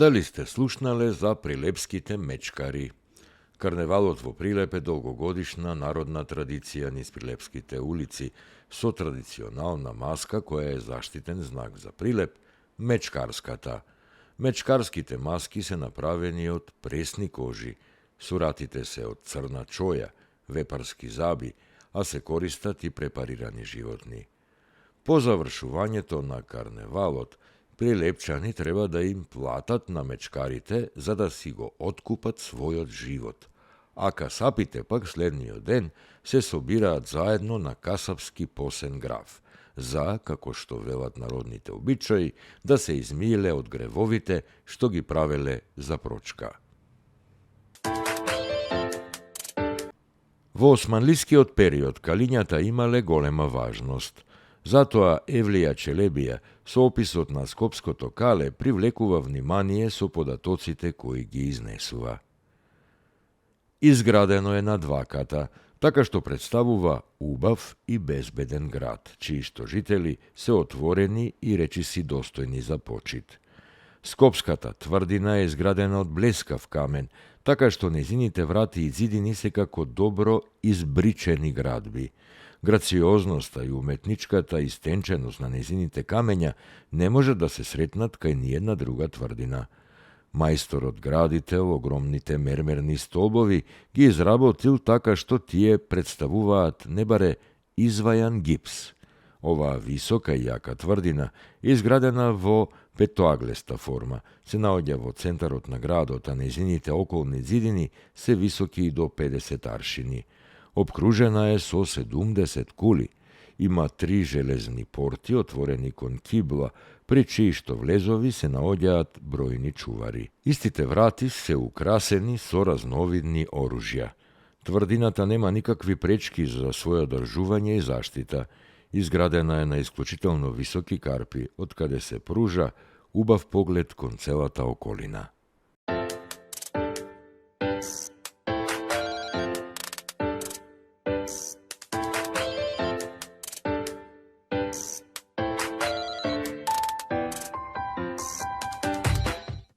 Дали сте слушнале за прилепските мечкари? Карневалот во Прилеп е долгогодишна народна традиција низ прилепските улици, со традиционална маска која е заштитен знак за Прилеп, мечкарската. Мечкарските маски се направени од пресни кожи, суратите се од црна чоја, вепарски заби, а се користат и препарирани животни. По завршувањето на карневалот, прилепчани треба да им платат на мечкарите за да си го откупат својот живот, а касапите пак следниот ден се собираат заедно на касапски посен граф, за, како што велат народните обичаи, да се измиеле од гревовите што ги правеле за прочка. Во османлискиот период калињата имале голема важност. Затоа Евлија Челебија со описот на Скопското кале привлекува внимание со податоците кои ги изнесува. Изградено е на два ката, така што представува убав и безбеден град, чиишто жители се отворени и речиси достојни за почит. Скопската тврдина е изградена од блескав камен, така што незините врати и зидини се како добро избричени градби. Грациозноста и уметничката истенченост на незините камења не може да се сретнат кај ниедна друга тврдина. Мајсторот градител огромните мермерни столбови ги изработил така што тие представуваат не баре извајан гипс. Оваа висока и јака тврдина, изградена во петоаглеста форма, се наоѓа во центарот на градот, а незините околни зидини се високи и до 50 аршини. Обкружена е со 70 кули. Има 3 железни порти отворени кон кибла, при чиишто влезови се наоѓаат бројни чувари. Истите врати се украсени со разновидни оружја. Тврдината нема никакви пречки за своје одржување и заштита. Изградена е на исклучително високи карпи, од каде се пружа убав поглед кон целата околина.